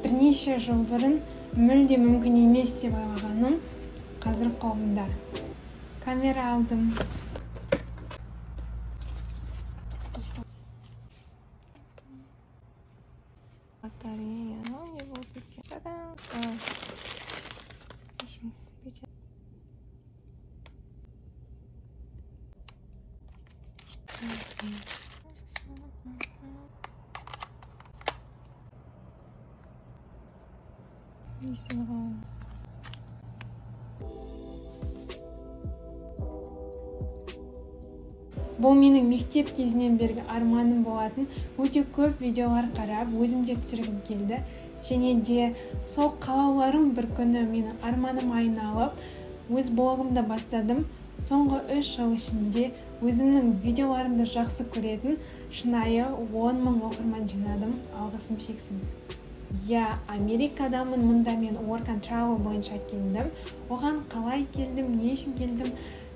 Бірнеше жыл бұрын мүлде мүмкін емес деп ойлағаным қазір қолымда. Камера алдым. Батарея. Ну, не будет. Бұл менің мектеп кезінен бергі арманым болатын. Өте көп видеолар қарап, өзім де түсіргім келді. Және де сол қалауларым бір күні менің арманым айналып, өз блогымды бастадым. Соңғы 3 жыл ішінде өзімнің видеоларымды жақсы көретін шынайы 10 мың оқырман жинадым. Алғысым шексіз. Я Америкадамын, мұнда мен Work and Travel бойынша келдім. Оған қалай келдім, не үшін келдім,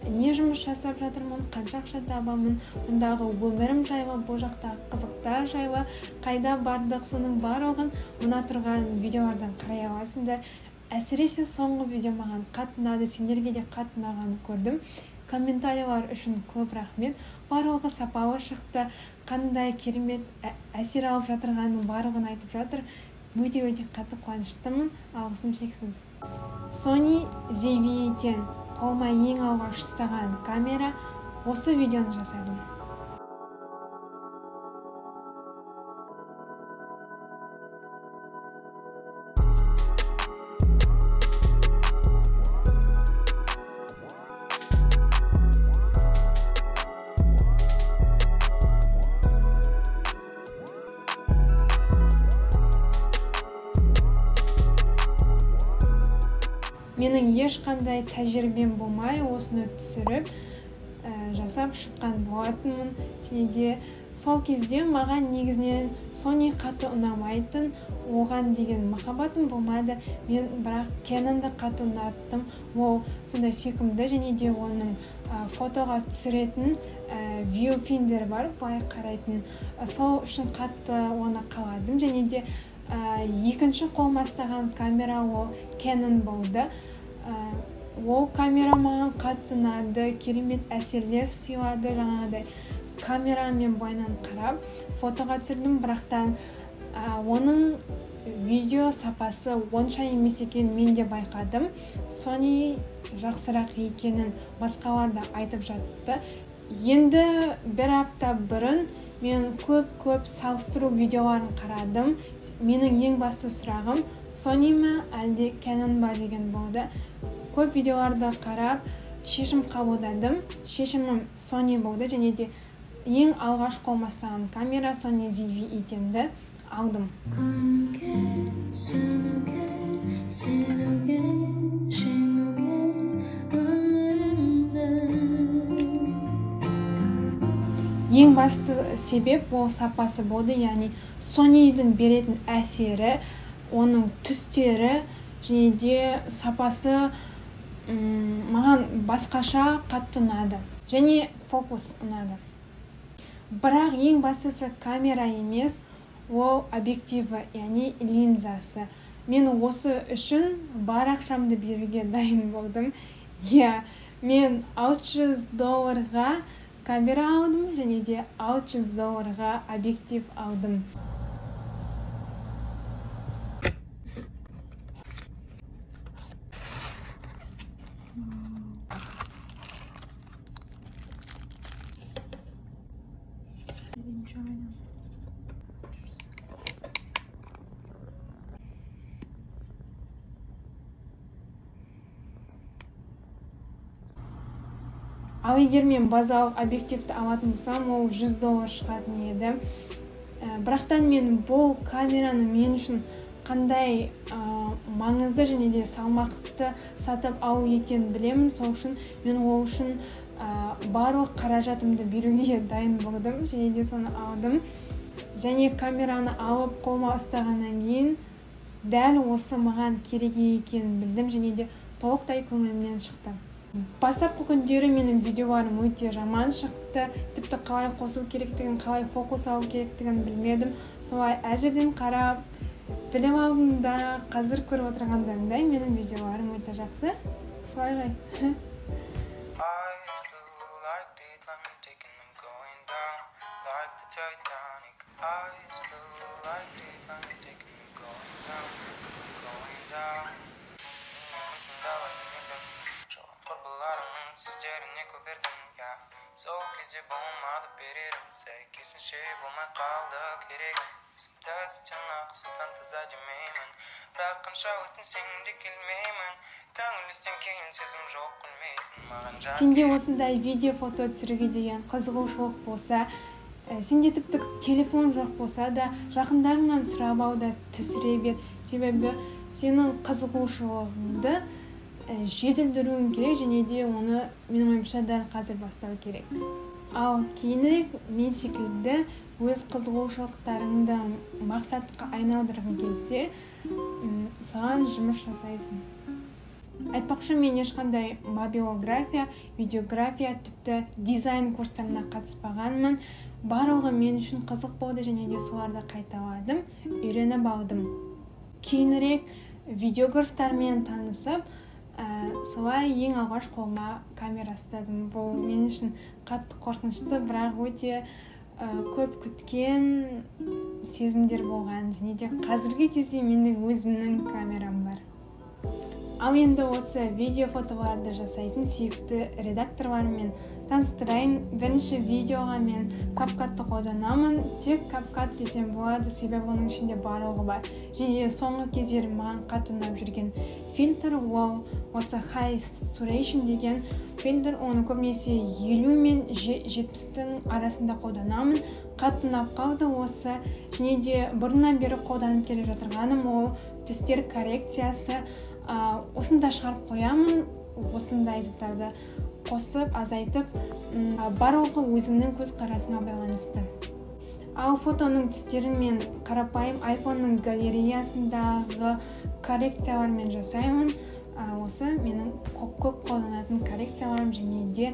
не жұмыс жасап жатырмын, қанша ақша табамын, мұндағы өмірім жайлы, бұл жақтағы қызықтар жайлы, қайда бардық, соның барлығын мына тұрған видеолардан қарай аласыңдар. Әсіресе соңғы видео маған қатты ұнады, сендерге де қатты ұнағанын көрдім. Комментарийлар үшін көп рахмет. Барлығы сапалы шықты, қандай керемет әсер алып жатырғанын барлығын айтып жатыр. Өте-өте қатты қуаныштымын, алғысым шексіз. Sony ZV-E10 қолыма ең алғаш ұстаған камера, осы видеоны жасадым. Менің ешқандай тәжірибем болмай, осыны түсіріп, жасап шыққан болатынмын. Және де сол кезде маған негізінен Sony қатты ұнамайтын, оған деген махаббатым болмады. Мен бірақ Canon'ды қатты ұнаттым. Ол сондай сүйкімді, және де оның фотоға түсіретін viewfinder бар, былай қарайтын. Сол үшін қатты оны қаладым. Және де екінші қолыма ұстаған камера ол Canon болды. Ол камера маған қатты ұнады, керемет әсерлер сыйлады. Жаңағыдай камерамен былайынан қарап фотоға түсірдім, бірақтан оның видео сапасы онша емес екенін мен де байқадым. Sony жақсырақ екенін басқалар да айтып жатты. Енді бір апта бұрын мен көп-көп салыстыру видеоларын қарадым. Менің ең басты сұрағым Sony ма әлде Canon ба деген болды. Көп видеоларды қарап шешім қабылдадым. Шешімім Sony болды, және де ең алғаш қолыма ұстаған камера Sony ZV-E10-ді алдым. Ең басты себеп ол сапасы болды, яғни Sony'дің беретін әсері, оның түстері және де сапасы маған басқаша қатты ұнады. Және фокус ұнады. Бірақ ең бастысы камера емес, ол объективі, яғни линзасы. Мен осы үшін бар ақшамды беруге дайын болдым. Иә, мен $600 камера алдым, және де $600 объектив алдым. Ал егер мен базалық объективті алатын болсам, ол $100 шығатын еді. Бірақтан мен бұл камераны мен үшін қандай маңызды және де салмақты сатып алу екенін білемін. Сол үшін мен ол үшін барлық қаражатымды беруге дайын болдым, және де соны алдым. Және камераны алып қолыма ұстағаннан кейін дәл осы маған керек екенін білдім, және де толықтай көңілімнен шықты. Бастапқы күндері менің видеоларым өте жаман шықты. Тіпті қалай қосу керектігін, қалай фокус алу керектігін білмедім. Солай әр жерден қарап, Біліп алдым да, қазір көріп отырғандарыңдай, менің видеоларым өте жақсы. Солай ғой. Eyes blue like the Atlantic, and I'm going down like the Titanic. Eyes blue like the Atlantic, and I'm going down, going down. Құрбыларымның сөздеріне көп бердім, иә. Сол кезде болмады берерім, сәйкесінше болмай қалды керегім. Өзімді сүттен ақ, судан таза демеймін, бірақ қанша өтінсең де келмеймін. Таң үлестен кейін сезім жоқ күлмейтін маған жар. Сенде осындай видео, фото түсіруге деген қызығушылық болса, сенде тіпті телефон жоқ болса да, жақындарыңнан сұрап ал да түсіре бер. Себебі сенің қызығушылығыңды жетілдіруің керек және де оны, менің ойымша, дәл қазір бастау керек. Ал кейінірек мен секілді өз қызығушылықтарыңды мақсатқа айналдырғың келсе, саған жұмыс жасайсың. Айтпақшы, мен ешқандай мобилография, видеография, тіпті дизайн курстарына қатыспағанмын. Барлығы мен үшін қызық болды және де соларды қайталадым, үйреніп алдым. Кейінірек видеографтармен танысып, солай ең алғаш қолыма камера ұстадым. Бұл мен үшін қатты қорқынышты, бірақ өте көп күткен сезімдер болған. Және де қазіргі кезде менің өзімнің камерам бар. Ал енді осы видео, фотоларды жасайтын сүйікті редакторларыммен таныстырайын. Бірінші видеоға мен CapCut-ты қолданамын. Тек CapCut десем болады, себебі оның ішінде барлығы бар. Және соңғы кездері маған қатты ұнап жүрген фильтр ол осы High Saturation деген фильтр. Оны көбінесе 50 мен 70-тің арасында қолданамын. Қатты ұнап қалды осы. Және де бұрыннан бері қолданып келе жатырғаным ол түстер коррекциясы. Осында шығарып қоямын, осындай заттарды қосып, азайтып, барлығы өзіңнің көзқарасыңа байланысты. Ал фотоның түстерін мен қарапайым айфонның галереясындағы коррекциялармен жасаймын. Осы менің көп қолданатын коррекцияларым. Және де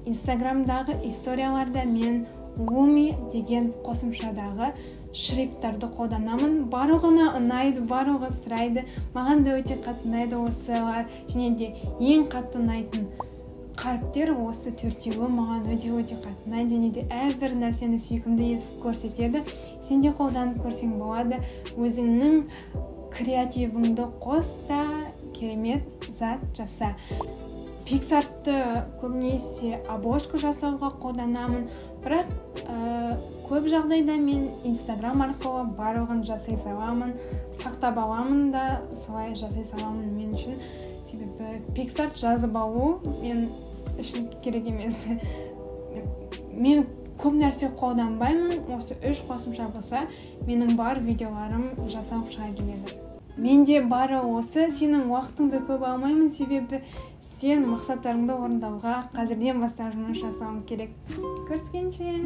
инстаграмдағы историяларда мен Lumi деген қосымшадағы шрифттарды қолданамын. Барлығына ұнайды, барлығы сұрайды, маған да өте қатты ұнайды осылар. Және де ең қатты ұнайтын қаріптер осы төртеуі маған өте өте қатты ұнайды және де әрбір нәрсені сүйкімді етіп көрсетеді. Сен де қолданып көрсең болады. Өзіңнің креативіңді қос та, керемет зат жаса. PicsArt-ты көбінесе обложка жасауға қолданамын, бірақ көп жағдайда мен Инстаграм арқылы барлығын жасай саламын, сақтап аламын да, солай жасай саламын мен үшін. Себебі PicsArt жазып алу мен үшін керек емес. Мен көп нәрсе қолданбаймын, осы үш қосымша болса, менің бар видеоларым жасалып шыға келеді. Менде бары осы. Сенің уақытыңды көп алмаймын, себебі сен мақсаттарыңды орындауға қазірден бастап жұмыс жасауың керек. Көріскенше!